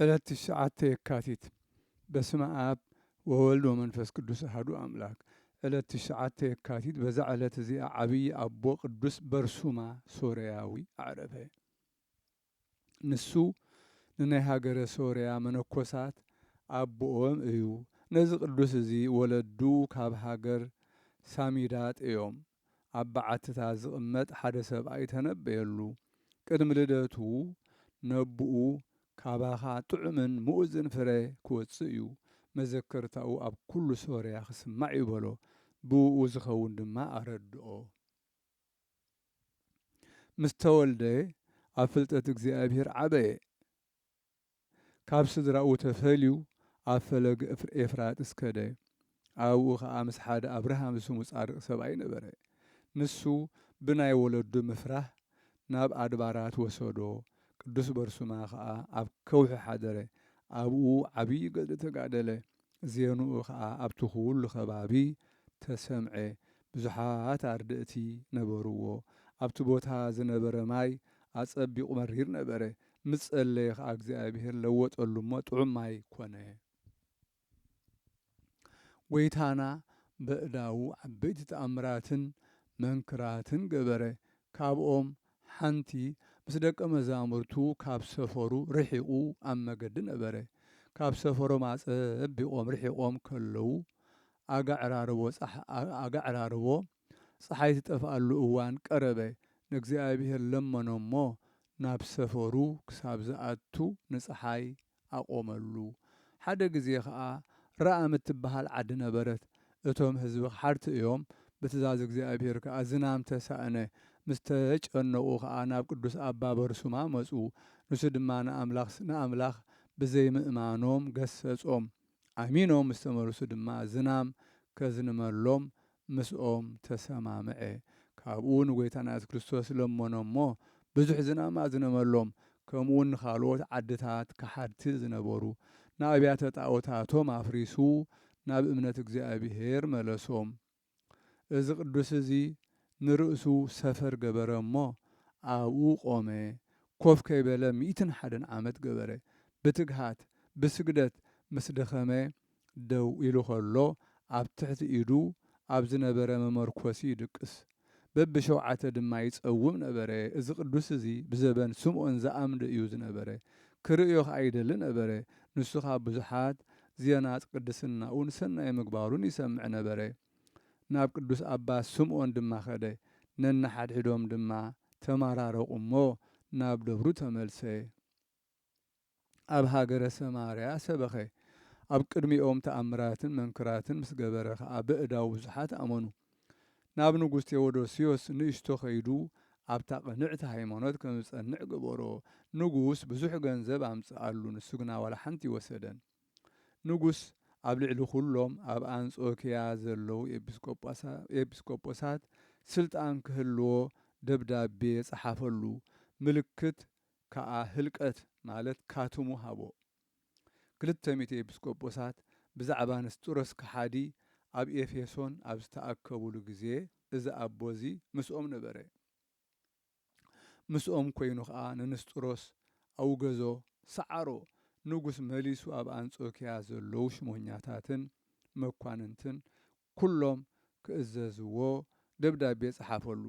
ዕለት ትሽዓተ የካቲት። በስመ ኣብ ወወልድ ወመንፈስ ቅዱስ ኣሐዱ ኣምላክ። ዕለት ትሽዓተ የካቲት፣ በዛ ዕለት እዚኣ ዓብዪ ኣቦ ቅዱስ በርሱማ ሶርያዊ ኣዕረፈ። ንሱ ንናይ ሃገረ ሶርያ መነኮሳት ኣቦኦም እዩ። ነዚ ቅዱስ እዚ ወለዱ ካብ ሃገር ሳሚዳጥ እዮም። ኣብ በዓትታት ዝቕመጥ ሓደ ሰብኣይ ተነበየሉ። ቅድሚ ልደቱ ነቦኡ፣ "ካባኻ ጥዑምን ምኡዝን ፍረ ክወጽእ እዩ፣ መዘከርታኡ ኣብ ኩሉ ሶርያ ክስማዕ እዩ" በሎ። ብእኡ ዝኸውን ድማ ኣረድኦ። ምስ ተወልደ ኣብ ፍልጠት እግዚኣብሔር ዓበየ። ካብ ስድራኡ ተፈልዩ ኣብ ፈለግ ኤፍ-፣ ኤፍራጥስ ከደ። ኣብኡ ኸኣ ምስ ሓደ ኣብርሃም ዝስሙ ጻድቕ ሰብኣይ ነበረ። ንሱ ብናይ ወለዱ ምፍራህ ናብ ኣድባራት ወሰዶ። ቅዱስ በርሱማ ኸኣ ኣብ ከውሒ ሓደረ። ኣብኡ ዓብዪ ገድሊ ተጋደለ። ዜንኡ ኸኣ ኣብቲ ኹሉ ከባቢ ተሰምዐ። ብዙሓት ኣርድእቲ ነበርዎ። ኣብቲ ቦታ ዝነበረ ማይ ኣጸቢቑ መሪር ነበረ። ምስ ጸለየ ኸኣ እግዚኣብሔር ለወጠሉ እሞ ጥዑም ማይ ኮነ። ጎይታና በእዳዉ ዓበይቲ ተኣምራትን መንክራትን ገበረ። ካብኦም ሓንቲ ምስ ደቀ መዛሙርቱ ካብ ሰፈሩ ርሒቑ ኣብ መገዲ ነበረ። ካብ ሰፈሮም ኣጸቢቖም ርሒቖም ከለዉ ኣጋዕራርቦ ጸሓ-፣ ኣ-፣ ኣጋዕራርቦ ጸሓይ ትጠፍኣሉ እዋን ቀረበ። ንእግዚኣብሔር ለመኖ እሞ ናብ ሰፈሩ ክሳብ ዝኣቱ ንጸሓይ ኣቖመሉ። ሓደ ግዜ ኸኣ ራእም እትበሃል ዓዲ ነበረት። እቶም ህዝቢ ኸሓድቲ እዮም። ብትእዛዝ እግዚኣብሔር ከኣ ዝናም ተሳእነ። ምስ ተጨነቑ ኸኣ ናብ ቅዱስ ኣባ በርሱማ መጹ። ንሱ ድማ ንኣምላኽ፣ ንኣምላኽ ብዘይምእማኖም ገሰጾም። ኣሚኖም ምስ ተመልሱ ድማ ዝናም ከዝንመሎም ምስኦም ተሰማምዐ። ካብኡ ንጎይታና የሱስ ክርስቶስ ለመኖ እሞ ብዙሕ ዝናም ኣዝነመሎም። ከምኡውን ንኻልኦት ዓድታት ከሓድቲ ዝነበሩ ንኣብያተ ጣኦታቶም ኣፍሪሱ ናብ እምነት እግዚኣብሔር መለሶም። እዚ ቅዱስ እዚ ንርእሱ ሰፈር ገበረ እሞ ኣብኡ ቆመ። ኮፍ ከይበለ ሚእትን ሓደን ዓመት ገበረ። ብትግሃት፣ ብስግደት ምስ ደኸመ ደው ኢሉ ኸሎ ኣብ ትሕቲ ኢዱ ኣብ ዝነበረ መመርኮሲ ይድቅስ። በብሸውዓተ ድማ ይጸውም ነበረ። እዚ ቅዱስ እዚ ብዘበን ስምዖን ዘኣምደ እዩ ዝነበረ። ክርእዮ ኸኣ ይደሊ ነበረ። ንሱ ኸኣ ብዙሓት ዜና ቅድስናኡን ሰናይ ምግባሩን ይሰምዕ ነበረ። ናብ ቅዱስ ኣባ ስምዖን ድማ ኸደ። ነንሓድሕዶም ድማ ተመራረቑ እሞ ናብ ደብሩ ተመልሰ። ኣብ ሃገረ ሰማርያ ሰበኸ። ኣብ ቅድሚኦም ተኣምራትን መንክራትን ምስ ገበረ ኸኣ በእዳው ብዙሓት ኣመኑ። ናብ ንጉስ ቴዎዶስዮስ ንእሽቶ ኸይዱ ኣብታ ቅንዕቲ ሃይማኖት ከም ዝጸንዕ ገበሮ። ንጉስ ብዙሕ ገንዘብ ኣምጽኣሉ፣ ንሱ ግና ዋላ ሓንቲ ይወሰደን። ንጉስ ኣብ ልዕሊ ኹሎም ኣብ ኣንጾክያ ዘለዉ ኤጲስቆጶሳ-፣ ኤጲስቆጶሳት ስልጣን ክህልዎ ደብዳቤ ጸሓፈሉ። ምልክት ከኣ ህልቀት ማለት ካትሙ ሃቦ። ክልተ ሚእቲ ኤጲስቆጶሳት ብዛዕባ ንስጥሮስ ከሓዲ ኣብ ኤፌሶን ኣብ ዝተኣከቡሉ ግዜ፣ እዚ ኣቦ እዚ ምስኦም ነበረ። ምስኦም ኮይኑ ኸኣ ንንስጥሮስ ኣውገዞ፣ ሰዓሮ። ንጉስ መሊሱ ኣብ ኣንጾክያ ዘለዉ ሽሞኛታትን መኳንንትን ኩሎም ክእዘዝዎ ደብዳቤ ጸሓፈሉ።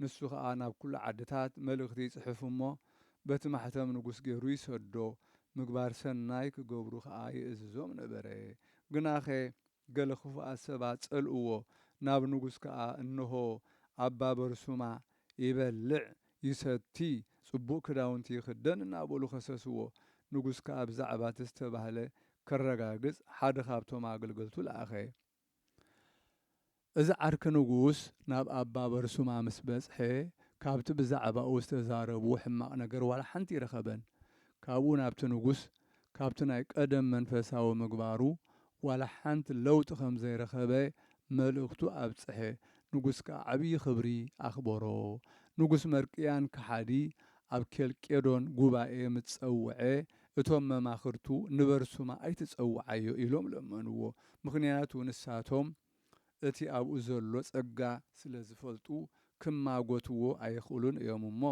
ንሱ ኸኣ ናብ ኩሉ ዓድታት መልእኽቲ ይጽሕፍ እሞ፣ በቲ ማሕተም ንጉስ ገይሩ ይሰዶ። ምግባር ሰናይ ክገብሩ ኸኣ ይእዝዞም ነበረ። ግናኸ ገለ ክፉኣት ሰባት ጸልእዎ። ናብ ንጉስ ከኣ፣ "እንሆ፣ ኣባ በርሱማ ይበልዕ፣ ይሰቲ፣ ጽቡቕ ክዳውንቲ ይኽደን" እናበሉ ከሰስዎ። ንጉስ ከኣ ብዛዕባ እቲ ዝተባህለ ከረጋግጽ ሓደ ካብቶም ኣገልገልቱ ለኣኸ። እዚ ዓርኪ ንጉስ ናብ ኣባ በርሱማ ምስ በጽሐ፣ ካብቲ ብዛዕባኡ ዝተዛረብዎ ሕማቕ ነገር ዋላ ሓንቲ ኣይረኸበን። ካብኡ ናብቲ ንጉስ፣ ካብቲ ናይ ቀደም መንፈሳዊ ምግባሩ ዋላ ሓንቲ ለውጢ ከም ዘይረኸበ መልእኽቱ ኣብጽሐ። ንጉስ ከኣ ዓብዪ ክብሪ ኣኽበሮ። ንጉስ መርቅያን ከሓዲ ኣብ ኬልቄዶን ጉባኤ ምስ ጸውዐ፣ እቶም መማኽርቱ ንበርሱማ ኣይትጸውዓዮ ኢሎም ለመንዎ። ምኽንያቱ ንሳቶም እቲ ኣብኡ ዘሎ ጸጋ ስለ ዝፈልጡ ክማጎትዎ ኣይኽእሉን እዮም እሞ፣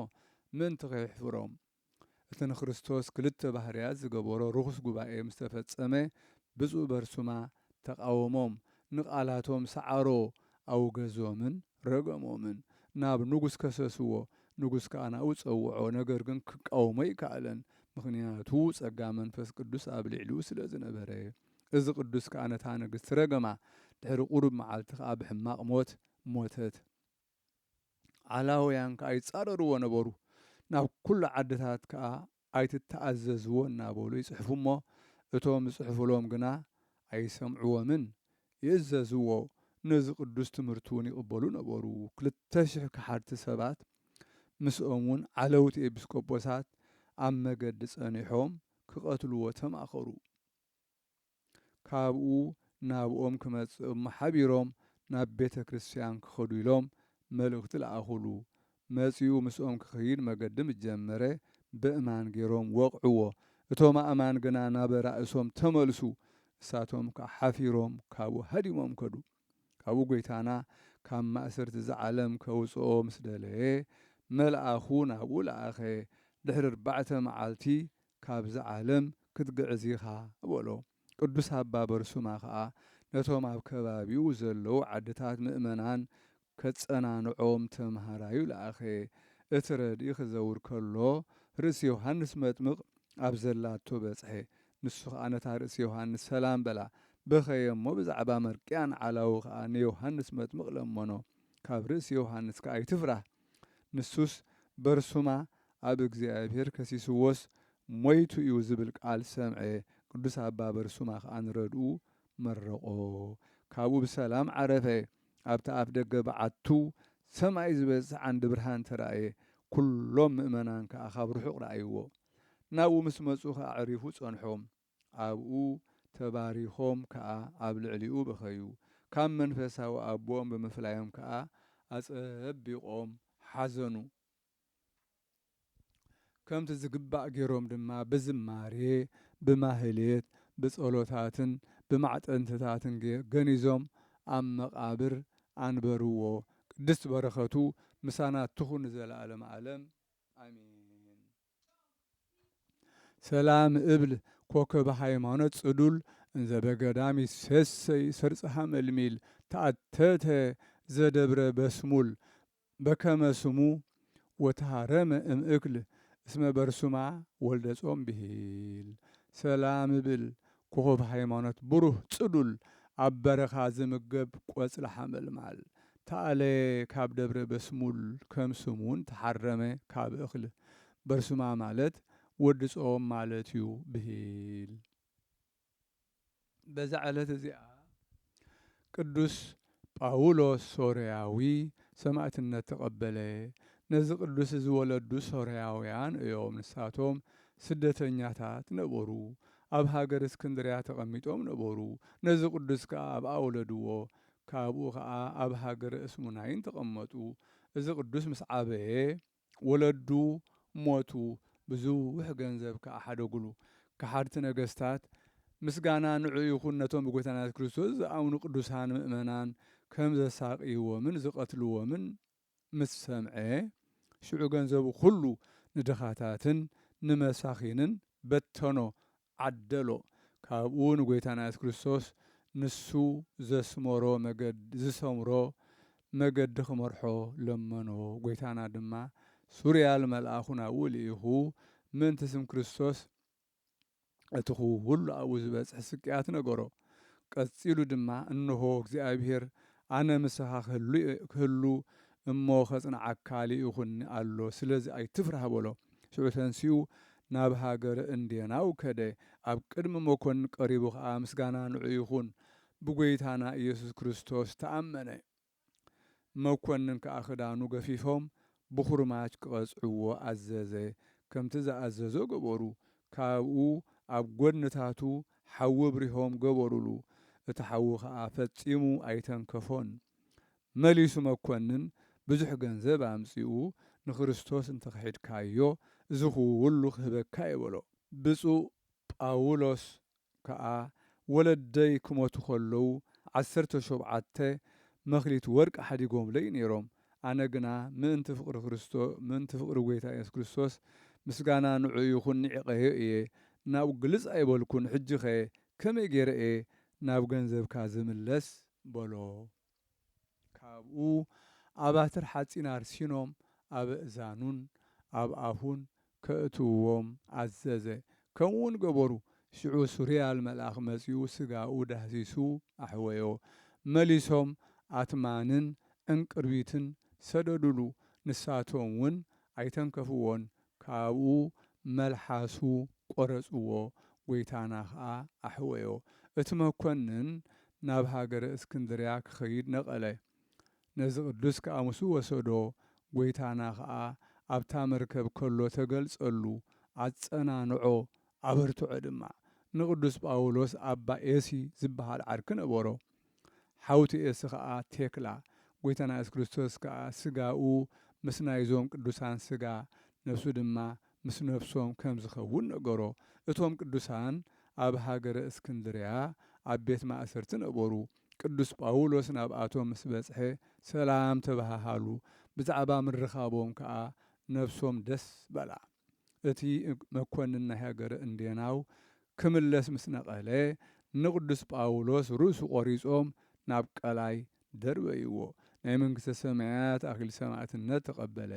ምእንቲ ከየሕፍሮም። እቲ ንክርስቶስ ክልተ ባህርያት ዝገበሮ ርኹስ ጉባኤ ምስ ተፈጸመ፣ ብፁዕ በርሱማ ተቓወሞም፣ ንቓላቶም ሰዓሮ፣ ኣውገዞምን ረገሞምን። ናብ ንጉስ ከሰስዎ፣ ንጉስ ከኣ ናብኡ ጸውዖ፣ ነገር ግን ክቃወሞ ኣይከኣለን፣ ምኽንያቱ ጸጋ መንፈስ ቅዱስ ኣብ ልዕሊኡ ስለ ዝነበረ። እዚ ቅዱስ ከኣ ነታ ንግስቲ ረገማ፣ ድሕሪ ቁሩብ መዓልቲ ከኣ ብሕማቕ ሞት ሞተት። ዓላውያን ከኣ ይጻረርዎ ነበሩ። ናብ ኩሉ ዓድታት ከኣ ኣይትተኣዘዝዎ እናበሉ ይጽሕፉ እሞ፣ እቶም ዝጽሕፉሎም ግና ኣይሰምዕዎምን ይእዘዝዎ። ነዚ ቅዱስ ትምህርቲ እውን ይቕበሉ ነበሩ። ክልተ ሽሕ ከሓድቲ ሰባት ምስኦም እውን ዓለውቲ ኤጲስቆጶሳት ኣብ መገዲ ጸኒሖም ክቐትልዎ ተማኸሩ። ካብኡ ናብኦም ክመጽእ እሞ ሓቢሮም ናብ ቤተ ክርስቲያን ክኸዱ ኢሎም መልእኽቲ ለኣኹሉ። መጺኡ ምስኦም ክኸይድ መገዲ ምስ ጀመረ በእማን ገይሮም ወቕዕዎ። እቶም ኣእማን ግና ናብ ራእሶም ተመልሱ። እሳቶም ከኣ ሓፊሮም ካብኡ ሃዲሞም ከዱ። ካብኡ ጐይታና ካብ ማእሰርቲ እዚ ዓለም ከውጽኦ ምስ ደለየ፣ መልኣኹ ናብኡ ለኣኸ። ድሕሪ ኣርባዕተ መዓልቲ ካብዚ ዓለም ክትግዕዝ ኢኻ በሎ። ቅዱስ ኣባ በርሱማ ኸኣ ነቶም ኣብ ከባቢኡ ዘለዉ ዓድታት ምእመናን ከጸናንዖም ተምሃራዩ ለኣኸ። እቲ ረድኢ ክዘውር ከሎ ርእሲ ዮሃንስ መጥምቕ ኣብ ዘላቶ በጽሐ። ንሱ ኸኣ ነታ ርእሲ ዮሃንስ ሰላም በላ። በኸየ እሞ ብዛዕባ መርቅያን ዓላዉ ኸኣ ንዮሃንስ መጥምቕ ለመኖ። ካብ ርእሲ ዮሃንስ ከኣ ኣይትፍራህ። ንሱስ በርሱማ ኣብ እግዚኣብሔር ከሲስዎስ ሞይቱ እዩ ዝብል ቃል ሰምዐ። ቅዱስ ኣባ በርሱማ ኸኣ ንረድኡ መረቖ። ካብኡ ብሰላም ዓረፈ። ኣብቲ ኣፍ ደገ በዓቱ ሰማይ ዝበጽሕ ዓንዲ ብርሃን ተራእየ። ኩሎም ምእመናን ከኣ ካብ ርሑቕ ረኣይዎ። ናብኡ ምስ መጹ ከኣ ኣዕሪፉ ጸንሖም። ኣብኡ ተባሪኾም ከኣ ኣብ ልዕሊኡ በኸዩ። ካብ መንፈሳዊ ኣቦኦም ብምፍላዮም ከኣ ኣጸቢቖም ሓዘኑ። ከምቲ ዝግባእ ገይሮም ድማ ብዝማሬ፣ ብማህሌት፣ ብጸሎታትን ብማዕጠንትታትን ገ-፣ ገኒዞም ኣብ መቓብር ኣንበርዎ። ቅድስት በረኸቱ ምሳና ትኹን ንዘለዓለመ ዓለም። ኣሜን። ሰላም እብል ኮከብ ሃይማኖት ጽዱል፣ እንዘ በገዳም ይሴሰይ ሰርጽሃ መልሚል፣ ተኣተተ ዘደብረ በስሙል፣ በከመ ስሙ ወተሃረመ እምእክል፣ እስመ በርሱማ ወልደ ጾም ብሂል። ሰላም እብል ኮኸብ ሃይማኖት ብሩህ ጽዱል፣ ኣብ በረኻ ዝምገብ ቆጽሊ ሓመልማል፣ ተኣለየ ካብ ደብረ በስሙል፣ ከም ስሙን ተሓረመ ካብ እኽል። በርሱማ ማለት ወዲ ጾም ማለት እዩ ብሂል። በዛ ዕለት እዚኣ ቅዱስ ጳውሎስ ሶርያዊ ሰማዕትነት ተቐበለ። ነዚ ቅዱስ እዚ ወለዱ ሶርያውያን እዮም። ንሳቶም ስደተኛታት ነበሩ። ኣብ ሃገር እስክንድርያ ተቐሚጦም ነበሩ። ነዚ ቅዱስ ከኣ ኣብኣ ወለድዎ። ካብኡ ኸኣ ኣብ ሃገረ እስሙናይን ተቐመጡ። እዚ ቅዱስ ምስ ዓበየ ወለዱ ሞቱ፣ ብዙሕ ገንዘብ ከኣ ሓደጉሉ። ከሓድቲ ነገስታት፣ ምስጋና ንዑ ይኹን፣ ነቶም ብጎይታና የሱስ ክርስቶስ ዝኣምኑ ቅዱሳን ምእመናን ከም ዘሳቕይዎምን ዝቐትልዎምን ምስ ሰምዐ፣ ሽዑ ገንዘቡ ኩሉ ንድኻታትን ንመሳኺንን በተኖ፣ ዓደሎ። ካብኡ ንጎይታና የሱስ ክርስቶስ ንሱ ዘስመሮ መገድ-፣ ዝሰምሮ መገዲ ክመርሖ ለመኖ። ጎይታና ድማ ሱርያል መልኣኹ ናብኡ ልኢኹ፣ ምእንቲ ስም ክርስቶስ እቲ ኩሉ ኣብኡ ዝበጽሕ ስቅያት ነገሮ። ቀጺሉ ድማ፣ እንሆ፣ እግዚኣብሔር ኣነ ምሳኻ ክህሉ፣ ክህሉ እሞ ኸጽንዓካ ልኢኹኒ ኣሎ፣ ስለዚ ኣይትፍራህ በሎ። ሽዑ ተንሲኡ ናብ ሃገረ እንዴናው ከደ። ኣብ ቅድሚ መኮንን ቀሪቡ ኸኣ፣ ምስጋና ንዑ ይኹን፣ ብጎይታና ኢየሱስ ክርስቶስ ተኣመነ። መኮንን ከኣ ክዳኑ ገፊፎም ብኹርማች ክቐጽዕዎ ኣዘዘ። ከምቲ ዝኣዘዞ ገበሩ። ካብኡ ኣብ ጐድንታቱ ሓዊ ኣብሪሆም ገበሩሉ። እቲ ሓዊ ኸኣ ፈጺሙ ኣይተንከፎን። መሊሱ መኮንን፣ ብዙሕ ገንዘብ ኣምጺኡ፣ ንክርስቶስ እንተ ኽሒድካዮ፣ እዚ ኹሉ ክህበካ እየ በሎ። ብፁዕ ጳውሎስ ከኣ፣ ወለደይ ክሞቱ ኸለዉ፣ ዓሰርተ ሸውዓተ መኽሊት ወርቂ ሓዲጎምለይ ነይሮም። ኣነ ግና ምእንቲ ፍቕሪ ክርስቶ-፣ ምእንቲ ፍቕሪ ጐይታ የሱስ ክርስቶስ፣ ምስጋና ንዑ ይኹን፣ ንዒቐዮ እየ፣ ናብኡ ግልጽ ኣይበልኩን። ሕጂኸ ከመይ ገይረ እየ ናብ ገንዘብካ ዝምለስ?" በሎ። ካብኡ ኣባትር ሓጺን ኣርሲኖም ኣብ እዛኑን ኣብ ኣፉን ከእትውዎም ኣዘዘ። ከምኡ እውን ገበሩ። ሽዑ ሱርያል መልኣኽ መጺኡ ስጋኡ ዳህሲሱ ኣሕወዮ። መሊሶም ኣትማንን ዕንቅርቢትን ሰደዱሉ። ንሳቶም እውን ኣይተንከፍዎን። ካብኡ መልሓሱ ቆረጽዎ፣ ጐይታና ኸኣ ኣሕወዮ። እቲ መኮንን ናብ ሃገረ እስክንድርያ ክኸይድ ነቐለ። ነዚ ቅዱስ ከኣ ምስኡ ወሰዶ። ጐይታና ኸኣ ኣብታ መርከብ ከሎ ተገልጸሉ፣ ኣጸናንዖ፣ ኣበርትዖ ድማ። ንቅዱስ ጳውሎስ ኣባ ኤሲ ዝበሃል ዓርኪ ነበሮ። ሓውቲ ኤሲ ኸኣ ቴክላ። ጐይታና የሱስ ክርስቶስ ከኣ ስጋኡ ምስ ናይዞም ቅዱሳን ስጋ፣ ነፍሱ ድማ ምስ ነፍሶም ከም ዝኸውን ነገሮ። እቶም ቅዱሳን ኣብ ሃገረ እስክንድርያ ኣብ ቤት ማእሰርቲ ነበሩ። ቅዱስ ጳውሎስ ናብኣቶም ምስ በጽሐ ሰላም ተበሃሃሉ። ብዛዕባ ምርኻቦም ከኣ ነፍሶም ደስ በላ። እቲ መኮንን ናይ ሃገረ እንዴናው ክምለስ ምስ ነቐለ፣ ንቅዱስ ጳውሎስ ርእሱ ቆሪጾም ናብ ቀላይ ደርበይዎ። ናይ መንግስተ ሰማያት ኣክሊል ሰማዕትነት ተቐበለ።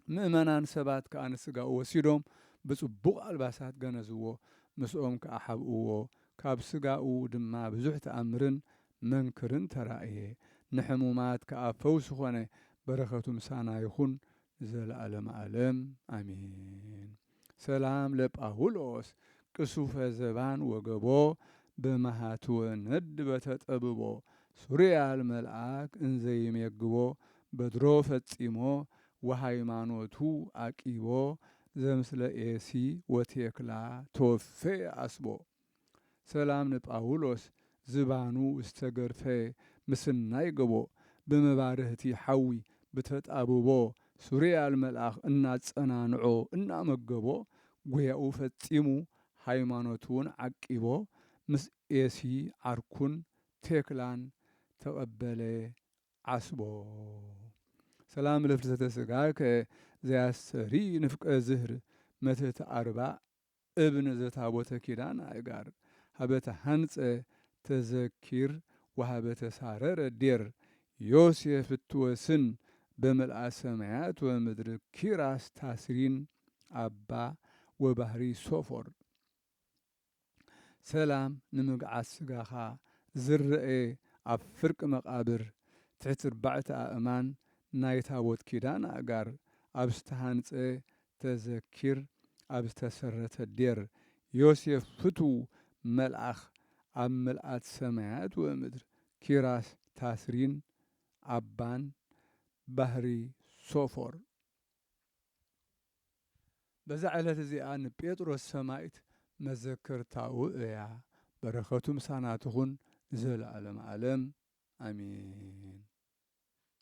ምእመናን ሰባት ከኣ ንስጋኡ ወሲዶም ብጽቡቕ ኣልባሳት ገነዝዎ፣ ምስኦም ከኣ ሓብእዎ። ካብ ስጋኡ ድማ ብዙሕ ተኣምርን መንክርን ተራእየ። ንሕሙማት ከኣ ፈውሲ ኾነ። በረኸቱ ምሳና ይኹን ንዘለዓለመ ዓለም ኣሜን። ሰላም ለጳውሎስ ቅሱፈ ዘባን ወገቦ በመሃትወ ነድ በተጠብቦ ሱርያል መልኣክ እንዘይሜግቦ በድሮ ፈጺሞ ወሃይማኖቱ ኣቂቦ ዘምስለ ኤሲ ወቴክላ ተወፌ ኣስቦ። ሰላም ንጳውሎስ ዝባኑ ዝተገርፈ ምስናይ ገቦ ብመባርህቲ ሓዊ ብተጣብቦ ሱርያል መልኣኽ እናጸናንዖ እናመገቦ ጉያኡ ፈጺሙ ሃይማኖቱ እውን ዓቂቦ ምስ ኤሲ ዓርኩን ቴክላን ተቐበለ ዓስቦ። ሰላም ለፍልሰተ ስጋከ ዘያስተሪ ንፍቀ ዝህር መትህተ ኣርባዕ እብን ዘታቦተ ኪዳን ኣእጋር ሀበተ ሀንጸ ተዘኪር ወሀበተ ሳረረ ዴር ዮሴፍ እትወስን በመልኣ ሰማያት ወምድር ኪራስ ታስሪን ኣባ ወባህሪ ሶፎር። ሰላም ንምግዓት ስጋኻ ዝረኤ ኣብ ፍርቂ መቓብር ትሕቲ ኣርባዕተ ኣእማን ናይ ታቦት ኪዳን ኣእጋር ኣብ ዝተሃንጸ ተዘኪር ኣብ ዝተሰረተ ዴር ዮሴፍ ፍቱው መልኣኽ ኣብ ምልኣት ሰማያት ወምድር ኪራስ ታስሪን ኣባን ባህሪ ሶፎር። በዛ ዕለት እዚኣ ንጴጥሮስ ሰማዕት መዘከርታኡ እያ። በረኸቱ ምሳና ትኹን ንዘለዓለም ዓለም ኣሜን።